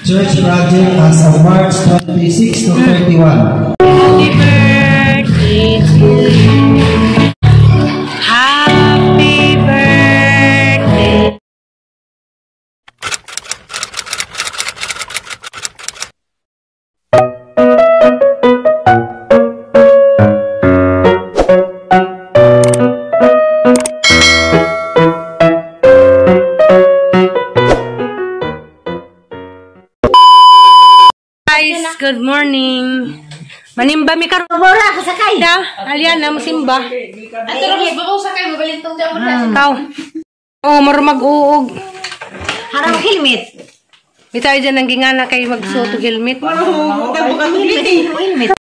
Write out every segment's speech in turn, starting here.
Church project as of March 26 to 31. Happy birthday to you. Happy birthday. Guys, good morning. Manimba mi karon. Bora kasakay. Da, alyan na musimba. Ato ra mas babaw sakay mabalintong dyan mo na. Kaw. Oh, maro mag-uog. Harang helmet. May tayo dyan ang gingana kay magsuot og helmet. Helmet.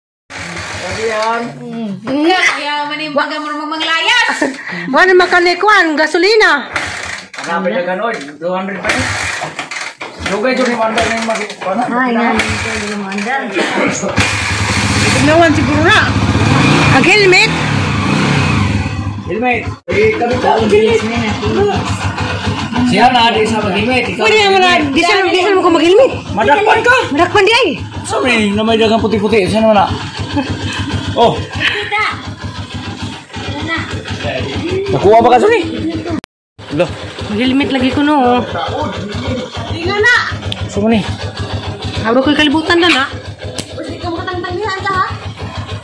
Kaya manimba ka mo magmanglayas. Wala makanikuan, gasolina. Hanapin na gano'n, 200 pa yun. Lugay dyan yung mandal na yung mag-kuana. Ay, nga. Mandal. Tignawan siguro na. Ang helmet. Helmet. Eh, kami ka. Siya na, di sa mag-helmet. Pwede naman na, diesel mo ko mag-helmet. Madakpan ka. Madakpan di ay. Sabi, na may dagang puti-puti. Siya naman na. Oh. Nakuha ba ka, Sonny? Lo. Mag-helmet lagi ko no. Inga na. Saan mo ni? Abro ko'y kalibutan na na. Pwede ka makatangtangyan ka ha.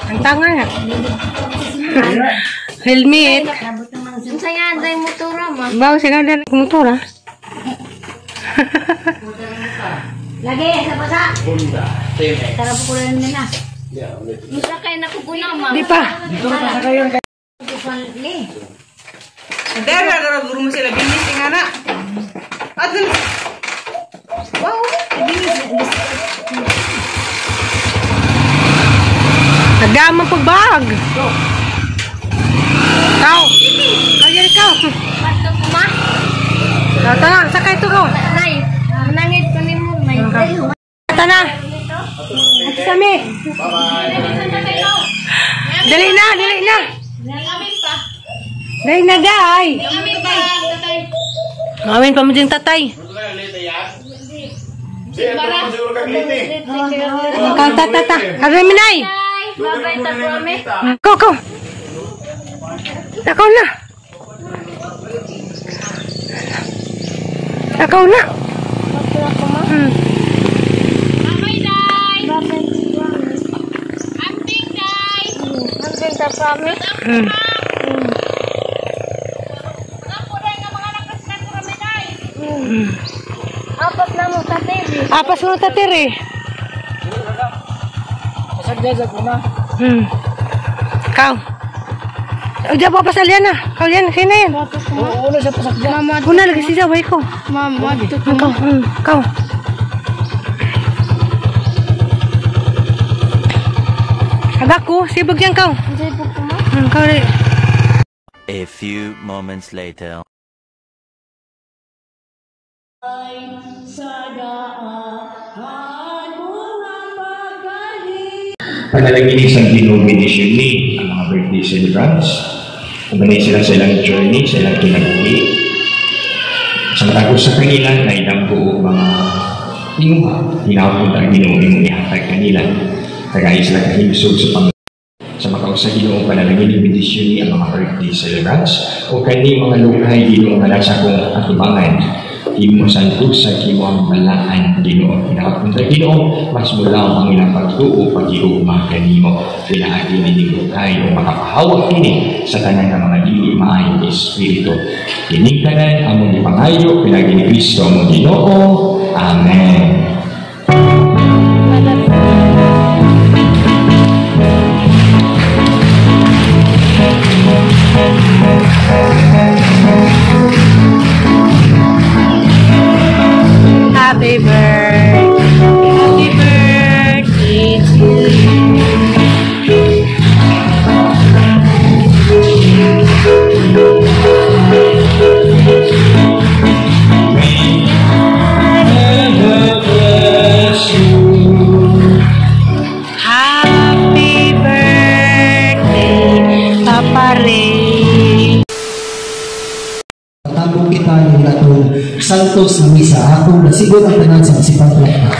Ang tanga na. Helmet. Unsa yan, day motora ma. Bawo siya nga na motor ah. Lagi sa basa. Tara po kulan na. Unsa kay nakuguna ma. Di pa. Dito na pasakayon. Li. Dera dara guru mo sila binis nga na. Adun. Wow, binis. Nagdama pagbag. Kau. Kau yan kau. Pato ko ma. Tata, sakay to ko. Nay, manangit ko nimo nay. Tata na. Ate Sami. Dali na, dali na. Amin pa. Dali na day. Amin pa tatay. Amin pa mo diyang tatay. Kau tata tata. Aray minay. Bye-bye ta po ami. Go go. Takaw na. Takaw na. Bye-bye day. Amping day. Amping ta po ami. Apat na mo tatiri. Apas mo tatiri. Pasagdazag mo na. Kau. Udah pa pasalian na. Kau yan, sino yan? Oo, una siya pasagdazag. Una lagi siya, way ko. Mama, Kau, kau. Agak ko, sibog yan kau. Kau rin. A few moments later. Panalangin sa Ginoo bendisyon ni ang mga birthday celebrants. Umanay sila sa ilang journey, sa ilang kinabuhi. Sa matagos sa kanila, na ilang buo mga tinguha. Hinapon ang Ginoo imong ihatag kanila. Tagay sila kahimsog sa pang sa makausa Ginoo panalangin ni bendisyon ni ang mga birthday celebrants o kani mga lukhay Ginoo nga nasa kong atubangan. Imo santos sa kimo ang balaan Ginoo. Pinakapunta Ginoo, mas mulaw ang ilang pagtuo paghiugma kanimo. Pinaagi ni lukhay o makapahawak kini sa tanan nga mga dili maayong espiritu. Kining tanan among gipangayo pinaagi ni Kristo among Ginoo. Amen. Happy birthday, happy birthday to you. Happy birthday, Papa Ray. Matambong kita ng atong Santos na misa. Atong nasigot ang tanan sa masipang plaka.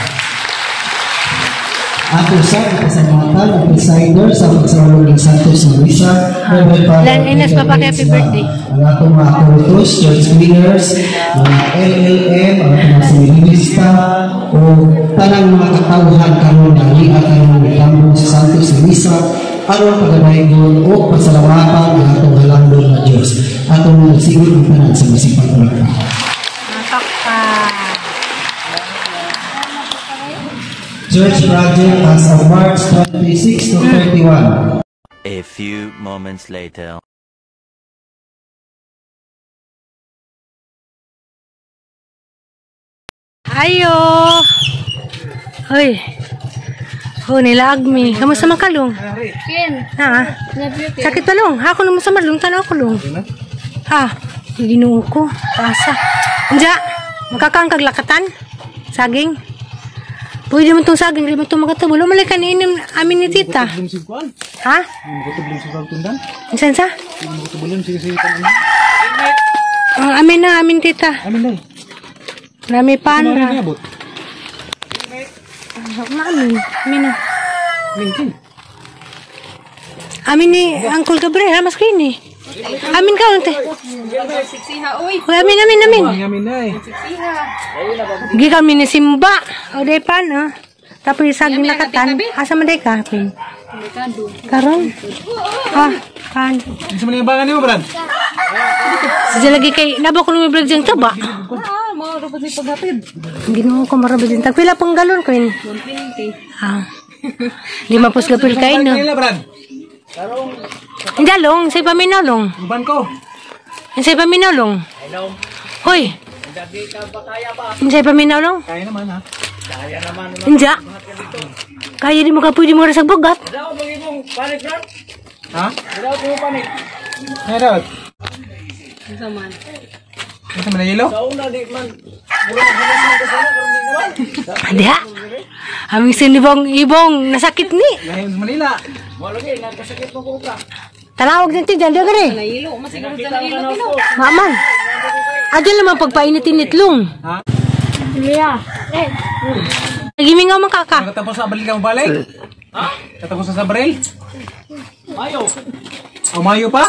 Ato sa kasalamatan ang presider sa pagsaulog ng Santos na Misa, Reverend Father Lan Ines, Peter Papa, happy Benz, birthday. ang atong mga acolytes, church leaders, mga LLM, ang atong mga seminarista, o tanang mga katawhan karon na lia karon nagdambong sa Santos na Misa, aron pagadayon o pasalamatan ang atong halangdon na Dios. Atong nagsigod ang tanan sa masipag palakpak. Church project as of March 26 to 31. A few moments later. Ayo. Hoy. Oh, nilaag mi. Kamusta man kalong? Ken. Ha? Sakit pa long. Ha, kuno mo sa malung tanaw ko long. Ha? Ginoo ko. Asa. Unja, makakaang kaglakatan? Saging? Pwede mo itong saging, di mo itong makatubo. Lumalay ka niinom amin ni tita. Ha? Insan sa? Amin na, amin tita. Amin na. Rami pan. Amin. Amin na. Amin ni Uncle Gabriel, ha? Mas kini. Amin ka, unte. Uy, amin, amin, amin. Amin na eh. Gi kami ni Simba. O, day pan, ha? Tapos yung saging lakatan. Asa man day ka? Karon? Ha? Pan. Isa man yung bangan niyo, Brad? Sadya lagi kay, nabo ko nung vlog diyang taba. Ah, mga robot ni paghapid. Ginoo ko marabot din. Tagpila pang galon ko yun. 120. Ah. 50 gapil kayo, no? Kanila, Brad. Hindi, long. Sa paminaw, long. Uban ko. Sa paminaw, long. Hoy. Sa paminaw, long. Kaya naman, ha? Hindi. Kaya di mo ka pwede mo sa bugat. Ha? Kaya daw. Asa man na yelo? Hindi ha. Aming sinibong ibong nasakit ni. Lahin sa Manila. Tanawag din tiyan, di gari. Nahilo, masiguro sa nahilo tino. Maman. Adyo naman pagpainit-init long. Ha? Yeah. Nagimingaw man kaka. Katapos sa abril ka mabalik? Ha? Katapos sa abril? Mayo. O, Mayo pa?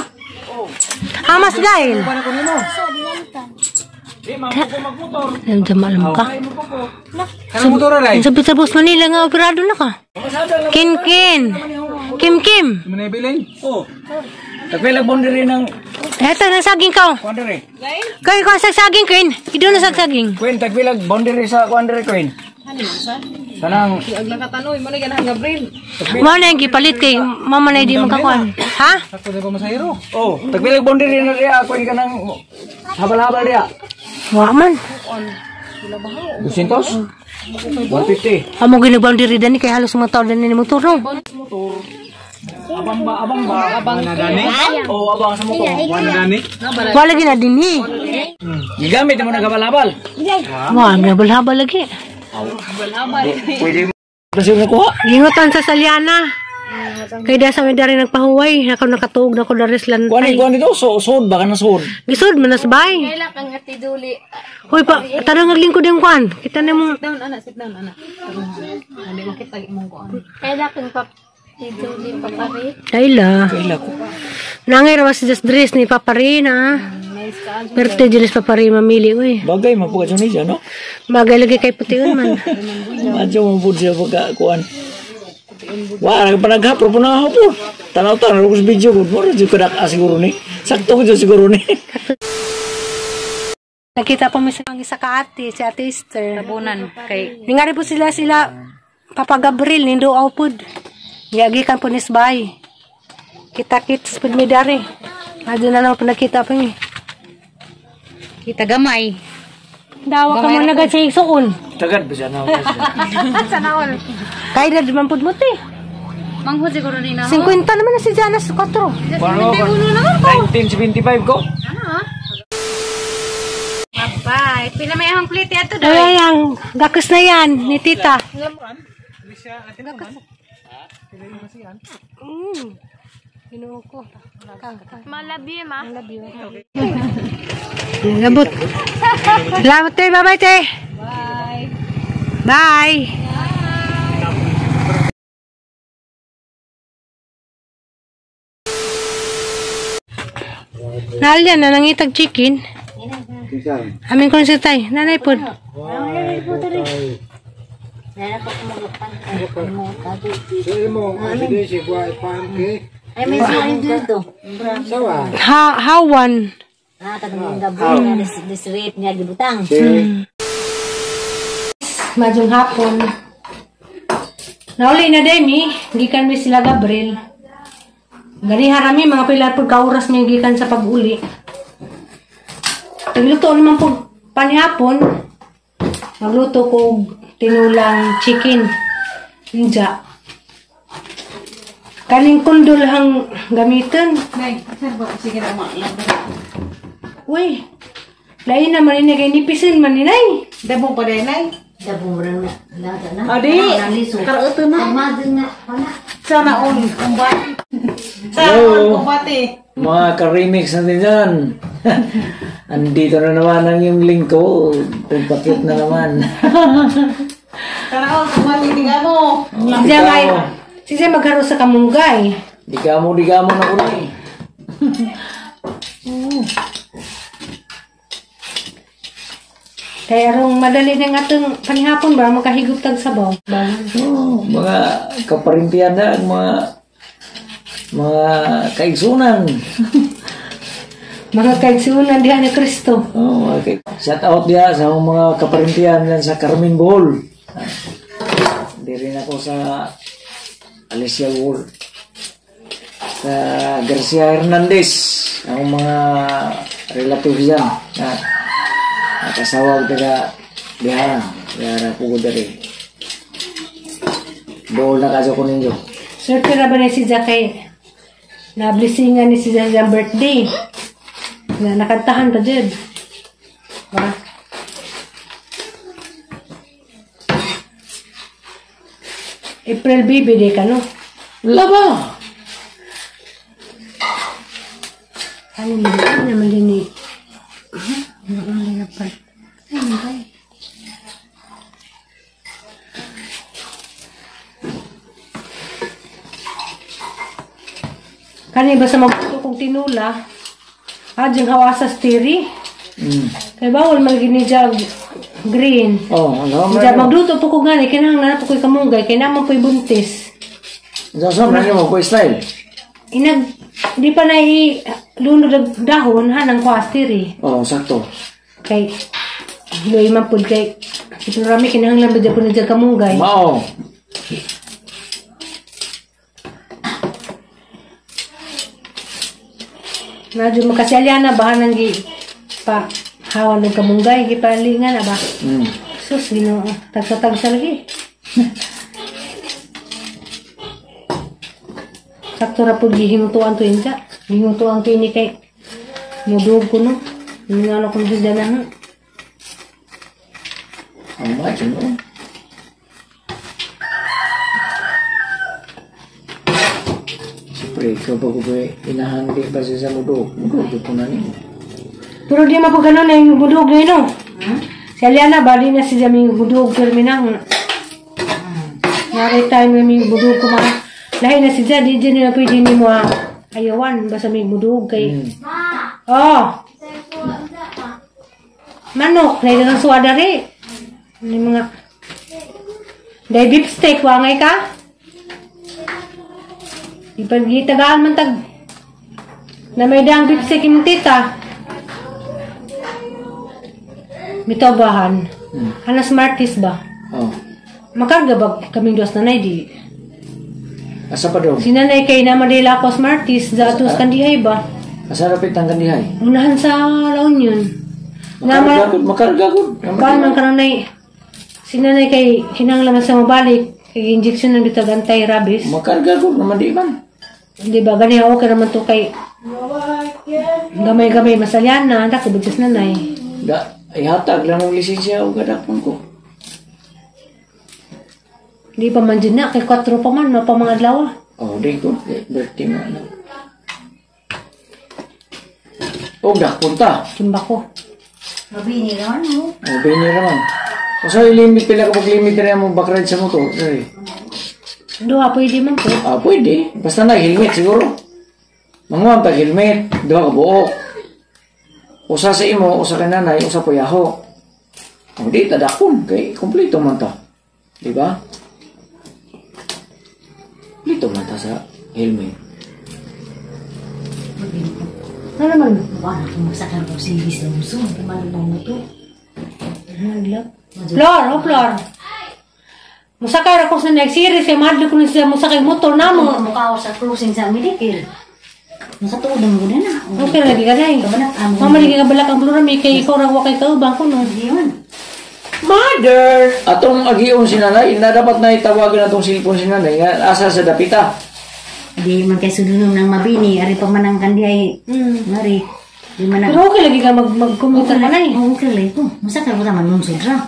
Amas dahil. Paano ko nimo? Alam ka. Kanang motor aray? Sa Peter Boss Manila nga operado na ka. Kin Kin. Kim Kim. Mo na ibilin? Oh. Tagpilag boundary ng Eto na saging ka. boundary. Kay ko sa saging Queen. Ido na sa saging. Queen, tagpilag boundary sa boundary Queen. Kanang Aglakatan oy, mo na ganahan Gabriel. Mao na yung gipalit kay mama na di makakuan. Ha? Sakto na ba masahero? oh, tagpilag boundary na diya Queen kanang habal-habal diya. Wa man. 200? 150. Amo ginaboundary dani kay halos mga tao dani ni motor no. Abang ba, abang ba? Abang. Dani? Oh, abang sa motor. Wala dani? Wala gina dinhi. Gigamit mo na habal-habal. Wa nabal-habal lagi. Pwede mo kasi mo kuha. Gingutan sa Saliana. Kay da sa may dari nagpahuway, nako nakatuog na ko dari sa Kuan lantay. kuan dito, so sod baka na sod. Gisod man nas bay. Kaila kang ati Duli. Hoy pa, tanong naglingkod yung kuan. Kita na mo. Sit down ana, sit down ana. Hindi makita imong kuan. Kaila kang pap ti Duli papari. Kaila. Kaila ko. Nangay ra si just dress ni Papa Rina. Perte jenis Papa Rina mamili uy. Bagay man po ka siya, no? Bagay lagi kay putiun man. Madyo mo po siya pagka kuan. Wah, nagpanaghap po na ako po. Tanaw-tanaw ko sa video ko. Mura dyan ko siguro ni. Sakto ko dyan siguro ni. Nakita po mi sa isa ka ate, si Ate Esther. Tabunan kay Ningari po sila Papa Gabriel nindo aw pud. Giagikan po ni Sbay. Kita kits pud mi dari. Adyo na lang po nakita po mi. kita gamay. Dawa ka mo nagad sa isuon. Tagad ba siya na? Kay na man pud mo te. Manghod siguro ni na. 50 naman na si Jana sa 4. Paano ko? 1975 ko. Bye. Pila may ahong plate ato Ay, ay, ang gakos na yan ni tita. Ginoo ko. Malabi ma. Labot. Salamat te. Bye-bye te. Bye. Bye. Naalya na nangitag chicken. Amin ko si tay. Nanay pod. Ay, may suway dito. Ha hawan. Ah, katong gabi na disrep niya gibutang. Madyong hapon. Nauli na demi, gikan mi sila Gabriel. Gani harami mga pila pud ka oras mi gikan sa pag-uli. Nagluto naman po panihapon. Magluto ko og tinulang chicken. Inja. Kaning kundol hang gamiton. Nay, sir ba sige na ma. Uy. Lain na man ini kay nipisin man ni nay. Dabong pa din nay. Dabong ra na. Na. Adi. Karoto na. Madun na. Wala. Sana on kumbati. Sana on kumbati. Mga ka-remix natin dyan. Andito na naman ang iyong lingkod. Pagpakit na naman. Sana on kumbati di ka mo. Siya may siya magharo sa kamunggay. Di ka mo na ko na eh. Kaya arong madali na nga itong panihapon ba makahigop tag sabaw. Oh, mga kaparintian na, mga kaigsunan. Mga kaigsunan diha ni Kristo. Oh, okay. Shout out diha sa akong mga kaparintian yan sa Carmen Bohol. Di rin ako sa Alicia Bohol. Sa Garcia Hernandez, ang mga relatives dyan na nakasawag taga diha, diha na po ko dari. Bohol na kaso ko ninyo. Swerte ra ba ni si Jakay? Na-blessingan ni si Jakay ang birthday. Na nakantahan pa dyan. Ba? April baby day ka no? Laba! Ano naman din eh. Ano na pa? Ay, ay. Kani ba sa magluto kong tinula? Ah, dyan hawasa stiri. Kaya bawal malagi ni Jag green. Oh, ano man. Magluto po ko gani, kinahanglan na po ko'y kamunggay, kaya naman po'y buntis. Sa man mo ko style. Inag, di pa na i-lunod ang dahon, ha, ng kwastiri. Oh, sakto. Kay, luy man po kay, ito rami, kinahanglan ba dyan po na dyan kamunggay. Mao. Nadyo makasalya na ba nang gi pa hawan ng kamunggay gipalingan na ba? Sus, Ginoo, tagsa-tagsa lagi. Sakto ra pud gihinutuan to inja. Gihinutuan to ini kay mudug ko no. Ngano kung gid na ha. Ang macho no. Siyempre, ikaw ba ko ba inahandi pa siya sa mudog? Mudog ko na niyo. Pero di man po ganun na yung mudog na yun, no? Si Aliana, bali na siya may mudog pero minang. Nari tayo may mudog ko mga. Lahi na siya, di dyan na pwede ni mo ayawan. Basta may mudog kay... Oh! Manok, na ito ng suwadari. Ano yung mga... Dahil beef steak, wangay ka? Di pa gitagaan man tag... Na may dang beef steak yung tita. Mitobahan. Anas Martis ba? Oh. Makarga ba kaming dos nanay di? Asa pa daw? Si nanay kay na Manila ako Martis, sa atos kandihay ba? Asa rapit ang kandihay? Unahan sa La Union. Makarga gud, makarga gud. Kuan man kananay. Si nanay kay kinahanglan man sa mabalik kay injection ng bitag anti-rabies. Makarga gud naman di man. Di ba gani okay raman to kay gamay-gamay masalyan na dako budjas nanay. Da ihatag lang og lisensya og kadakpon ko. Di pa man dyan na kay 4 pa man no pa mga adlaw. Oh, di ko birthday mo na. Og dakpon ta. Timba ko. Mabini naman mo. Oh, bini naman. O sa limit pila ka pag-limit na mo back ride sa motor. Sorry. Duha pwede man po. Ah, pwede. Basta na helmet siguro. Manguha tag helmet, duha ka buok. Usa sa imo, usa kay nanay, usa puyaho. O di tadakon kay kompleto man ta. Di ba? Kompleto man ta sa helmet. Ano naman? Wala kung masakar ko si Lungson. Kumalong mo to. Flor, oh Flor. Musakay ra ko sa next series kay madlo ko siya musakay motor namo. Mukha ko sa cruising sa medical. Nakatuod ang guna na. Okay lagi ka day. Mama lagi ka balak ang Flor mi kay ikaw ra wa kay kaubang ko no. Mother. Atong agion si nanay, na dapat na itawagan atong cellphone si nanay nga asa sa dapita. Di man kay sudunong ng mabini, ari pa man ang kandihay. Mari. Di man Pero okay lagi ka mag-commuter ka nay. Okay lagi ko. Musakay ko taman lungsod ra.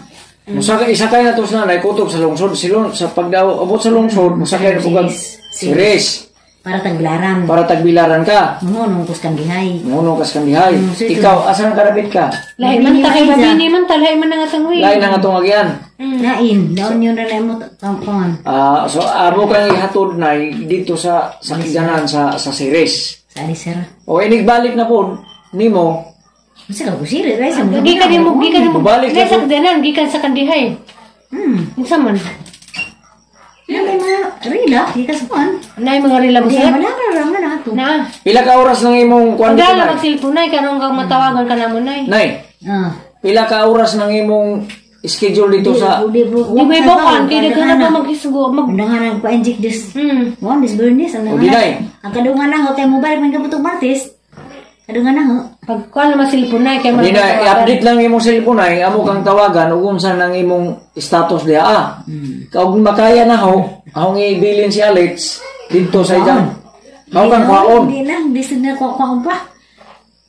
Musakay isakay na to sa nanay kutob sa lungsod silon sa pagdaw abot sa lungsod musakay na pugag series. Para tagbilaran. Para tagbilaran ka. Ngunong kus kandihay. Ngunong kas kandihay. Ikaw asa nang karapit ka? Lahi man ta kay mabini man ta lahi man ang atong wi. Lahi na nga atong agyan. Lain, daon yun ra mo tangkongan. So amo kang ihatod nay dito sa sakyanan sa series. Sa Alisera. O inigbalik na po nimo. Masa ka series ra sa Gikan nimo gikan nimo. Balik na sa sakyanan gikan sa kandihay. Unsa man? Nay mga rila, gikan sa kuan. Nay mga rila mo sir. Wala ra ra na ato. Na. Pila ka oras nang imong kuan dito nay? Mag-cellphone nay karon kang matawagan ka namo nay. Nay. Pila ka oras nang imong schedule dito sa di may bawan kay daghan na ba maghisgo mag undangan nagpa-inject this. One this burnis ang ang kadungan na ho kay mobile man kabutong Martes. Kadungan na ho. Pag kuan naman cellphone nay kay man. Di na i-update lang imong cellphone nay amo kang tawagan ug unsa nang imong status diha ah. Kaug makaya na ho, ahong ibilin si Alex didto sa ijang. Hao kang kuhaon. Di lang bisag na kuhaon pa.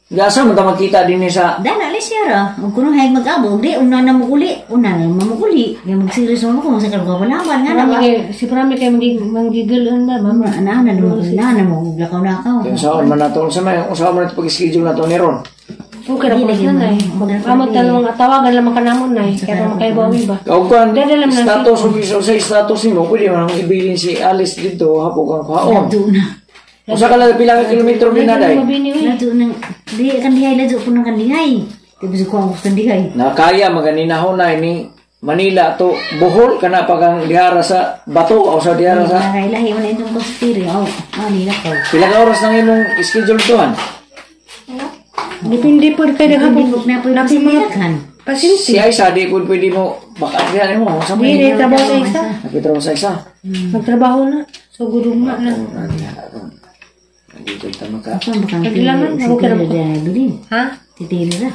Gasa man ta magkita dinhi sa Dana alis siya ra. Ug kuno hay mag-abo di una na mukuli, una na mamukuli. Kay mag-serious mo ko sa kalwa-walawan nga na ba. Si Prami kay manggigil na mama. Ana na mo na mo lakaw-lakaw. Kaya unsaon man nato unsa may unsaon man nato pag-schedule nato ni ron. Okay ra po na nay. Amo talong tawagan lamang kanamo nay kay makaibawi ba. Kaug kuan status ug sa status nimo pwede man ang ibilin si Alice didto hapog kang kuhaon. Usa ka lang pila ka kilometro ni naday. Ladyo nang di kandihay ladyo po ng kandihay. Di bisag ko ang kandihay. Nakaya maganinahon na ni Manila to Bohol kana pa kang dihara sa Bato o sa dihara sa. Lahi man itong kostiri. Oh, nila ko. Pila ka oras nang imong schedule tuan? Depende po kay daghang na po mga pasyente. Si Aisa di ko pwede mo baka diha nimo sa may. Di trabaho sa isa. Nagtrabaho sa isa. Magtrabaho na. So guduma na. Dito tama ka. Naglaman, ako ka na bilin. Ha? Titiri ra.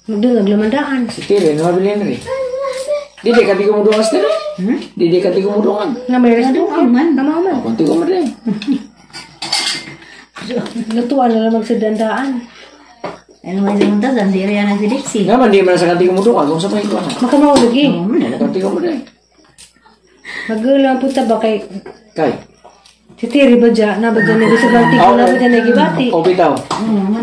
Magdungag lamandaan. Si Tiri, no mabilin rin. Dili ka di ko mudungan si Tiri. Dili ka di ko mudungan. Nga may resto man. Tama man. Kunti ko man. Lutuan na lang magsidandaan. Ano man sa muntasan, di rin ang sidiksi. Nga man, di man sa kanti ko mudungan. Kung sa pahikuan. Makamao lagi. Kanti ko man. Magulang po ta ba kay... Kay? Si Tiri ba dyan? Na ba dyan? Nag-isabang tiko na ba dyan nagibati? O bitaw.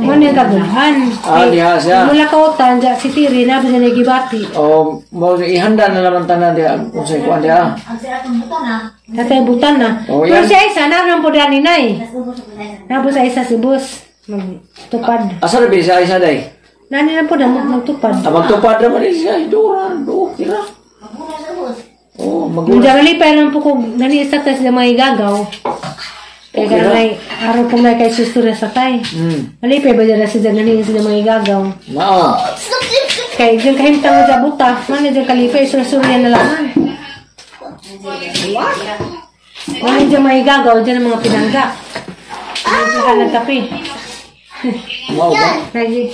Ano yung kagulhan? Ah, diha siya. Mula kautan dyan, si Tiri na ba dyan nagibati? O, ihanda na naman tanan diha. Kung sa ikuan diha. Tatay butan na. Pero si Aisa, naroon po dyan ni Nay. Naroon sa Aisa si Bus. Magtupad. Asa na ba si Aisa day? Nani na po na magtupad. Magtupad naman din siya. Dura, do, kira. Oh, magulang. Nung pa naman po kung nani isa tayo sila mga igagaw. Kaya okay, na araw po na kay sustura sa tay. Malipay ba dyan sila nani sila mga igagaw? Nao. Kaya dyan kahimtang sa buta, man dyan kalipay, surasura yan na laman. Man dyan mga igagaw, dyan ang mga pinangga. Nagsahan ng kape. Wow ba? Lagi.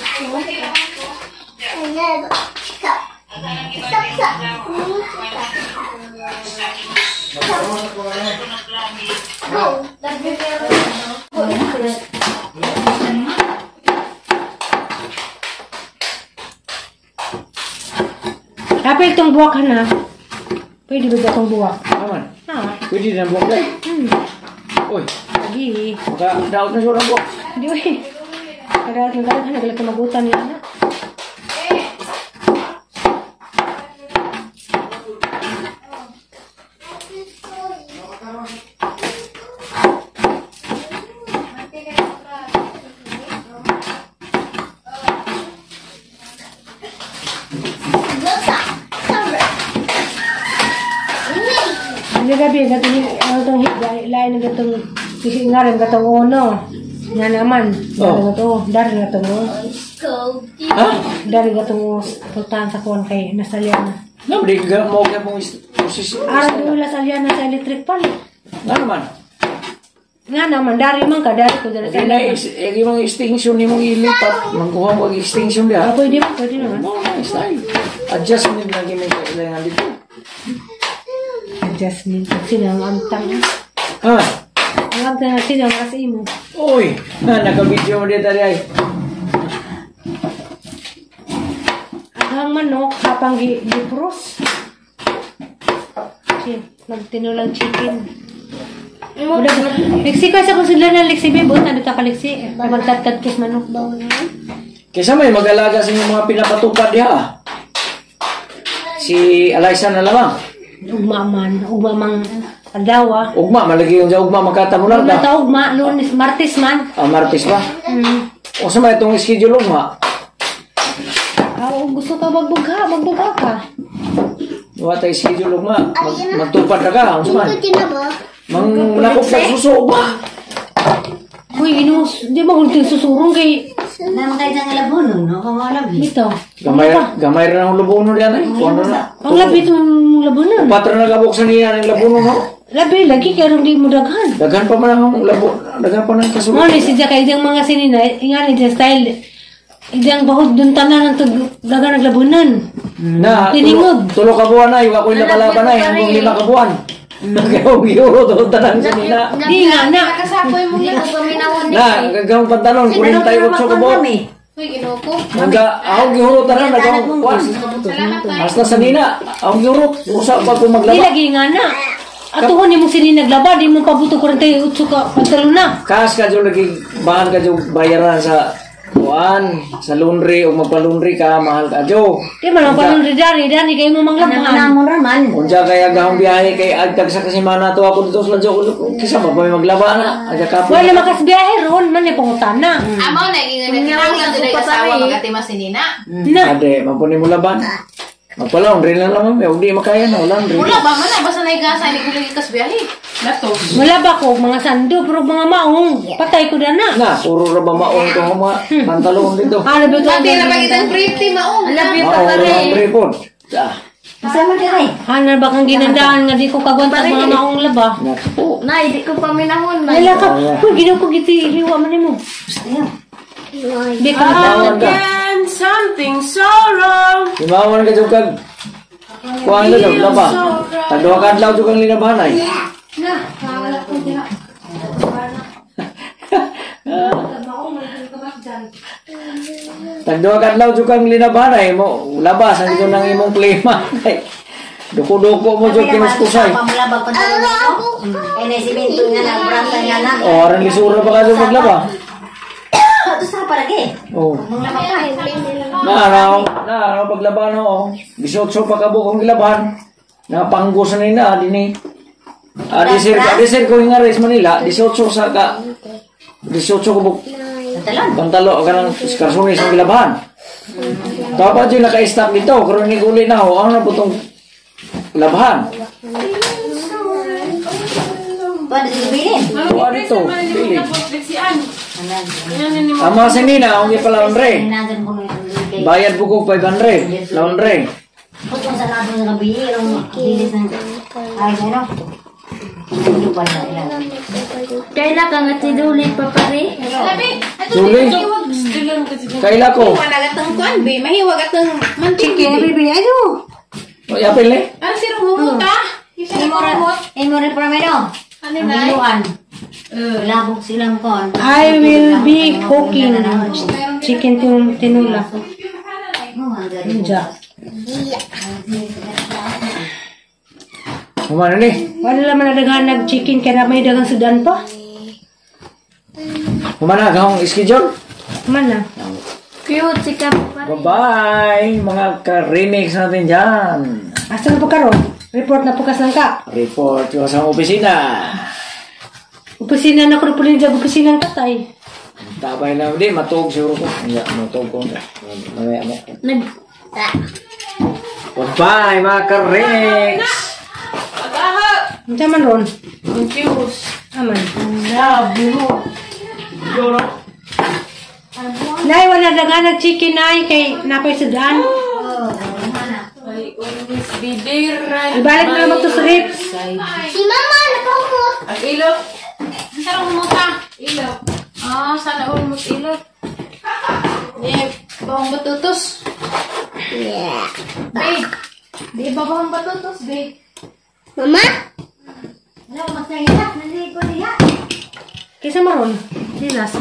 Kapil itong buwak na. Pwede ba itong buwak? Aman. Pwede na buwak lang. Uy. Lagi. Maka daot na siya ng buwak. Hindi uy. Kadaot na daot. Nagalat na magutan niya na. Hindi gabi, gatong lain na gatong ngarin gatong ono. Nga naman. Dari gatong, dari gatong. Ha? Dari gatong pultahan sa kuwan kay Nasaliana. No, di ka mo ka mong posisyon. Ara doon Lasaliana sa electric pan. Nga naman. Nga naman, dari man ka, dari ko dari sa Di na, imong extinction ni mong ilipat. Mangkuha mo ang extinction diha. Ah, pwede ba? Pwede naman. Mo na style. Adjustment lagi may kailangan dito. Adjustment. Sino ang amtang? Ha? Ang amtang na sino ang asa imo? Uy, naka-video mo dito ay. Ang manok, hapang gipros. Magtinulang chicken. Liksi ko sa kung sila na liksi, babe. Buta dito ka liksi. Magtatkat kis manok ba? Kaysa may mag-alaga sa inyong mga pinapatupad diha. Si Alaysa na lamang. Ugma man. Ugma mang adlaw. Ugma, malagi yung sa ugma makatamular Ugma ka. ta ugma. Lunes, Martes man. Ah, Martes ba? O sa may itong schedule ugma? Ah, gusto ka magbugha. Magbugha ka. Wala tayo schedule ugma. Magtupad na ka. Unsa man? Mang nakop ka suso ugma. Uy, inus. Di ba kung susurong kay... Naman kayo sa labunon, no? Kung wala, Bito. Gamay ra ang labuno diyan ay. Kuno na. Ang labi itong labunon. Patro na kabuksan niya ang labuno no. Labi, lagi kaya rin di mo daghan. Daghan pa man ang labo, daghan pa nang kasulod. Mo ni siya kay iyang mga sinina, ingani siya style. Iyang bahod dun tanan ang daghan naglabunan. Na, Tiningog. tulo ka buwan ay, wa ko'y napalaban ay, hanggang 5 ka buwan. Nagkaw-giuro doon tanan sinina. Di nga na. Nakasapoy mo lang paminawon ni. Na, gagawang pantalon, 48 ka buwan. Uy, Ginoo ko. Hangga, ako gihuro tanan, nagawang kwan. Hasta sa nina, ako gihuro, usa pa ko Di maglaba. lagi nga na. Atuhon ni mong sinina naglaba, di mo pabuto 48 ka pantalon na. Kas ka dyan, lagi, bahan ka dyan, bayaran sa kuan, sa laundry, o magpa-laundry ka, mahal ka dyan. Di man ang panlundri dani, dani kayo mo manglaban. Mo raman. Unja kaya gahong biyahe kay agtag sa kasimana to ako dito sa ladyo kisa ba may maglaba na aga kapo. Wala makasbiyahe ron man ni pangutana. Amaw na ingon na lang dili asawa magatima si Nina. Na. Ade, mampuni mo laban. Magpa-laundry lang lang mami, og di makaya na laundry. Wala ba man na basta naigasa ni kulig kas biyahe. Lato. Wala ba ko mga sando pero mga maong patay ko na. Na, puro ra ba maong to mga pantalon dito. Ano ba ito? Pati na pagitang pretty maong. Maong ra ang prepon. Ah, Kasama ka kay. Ano ba kang ginandaan nga di ko kagwanta mga maong laba? Naku. Na, hindi ko paminahon man. Wala ka. Uy, ginaw ko giti hiwa man nimo. Di ka Himawan ka. Something so wrong. Himawan ka jud kag kuan ka jud laba. Tagduha ka adlaw jud kang linabahan ay. Na, wala ko diha. Tagduha ka adlaw jud kang linabahan ay mo labas ang jud nang imong klima kay duko-duko mo jud kinuskusay. Pamulabag pa na ito. Ay, naisimento nga na, brasa nga na. Oh, aran lisura pa ka jud maglaba. Ito sa palagi. Oh. Manglaba ka. Na, paglaban no. 18 pa ka buok ang gilaban. Napanggos na nina dinhi. Ah, di sir ko nga res Manila, 18 sa ka 18 ko buok. Pantalon. Pantalo kanang karsunis ang gilaban. Dapat yun naka-stop dito, karon ni guli na ho, ano na po tong labahan? Pwede sa bilin. Kuha dito, pili. Ang mga sinina, ang ipa-laundry. Hinagan ko nung kay. Bayad po ko 500, laundry. Putong sa lahat ng gabi, yung bilis ng... Ay, ano? Hindi pa na ilan. Kaila ka nga si Duli pa pare. Labi. Duli. Kaila ko. Wala gatang kuan be, mahiwag atong manting. Chicken, baby, ayo. O, yapil eh. Ano sirong humuta? Imo rin prameno. Ano Ang na? biluan. Labog silang kon. I will be cooking chicken tinula. Unja. Humana ni. Wala naman na daghan nag chicken kaya may daghang sudan pa. Humana, gahong schedule. Man na. Cute si ka pare. Bye-bye, mga ka-remix natin dyan. Asa na po karon? Report na po kas lang ka. Report ko sa opisina. Opisina na ko po rin dyan, opisina ang katay. Tabay na, hindi, matuog siguro ko. Hindi, matuog ko. Mamaya, mamaya. Nag Goodbye, mga ka-remix! Pag-aha. Unsa man ron? Confused. Aman. Na, buho. Yoro. Nay, wala daghan nag chicken nay kay napay sudan. I always be there right Ibalik na naman to sa ribs. Si Mama, nakahumot. Ang ilok. Saan humuta? Ilok. Ah, sana humot ilok. Eh, bawang batutos. Yeah. Babe. Di ba bawang batutos, babe? Mama? Wala, masaya. Naligo niya. Kinsa man ron? Silas.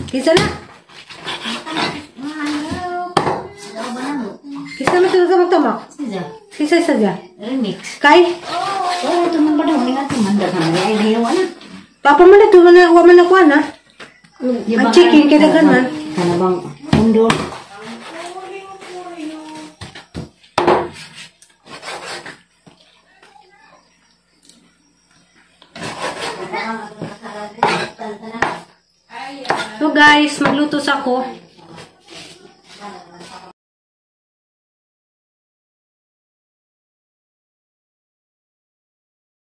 Kinsa na? Kinsa man sa magtamak? Siya. Kinsa sadya? Remix. Kay? Oh, ito man ba daw? May nga ito man daw. Ay, ay, na. Papa man na to man na wa man na kuan na. Ang chicken kay daghan man. Kana bang undo? So guys, magluto sa ako.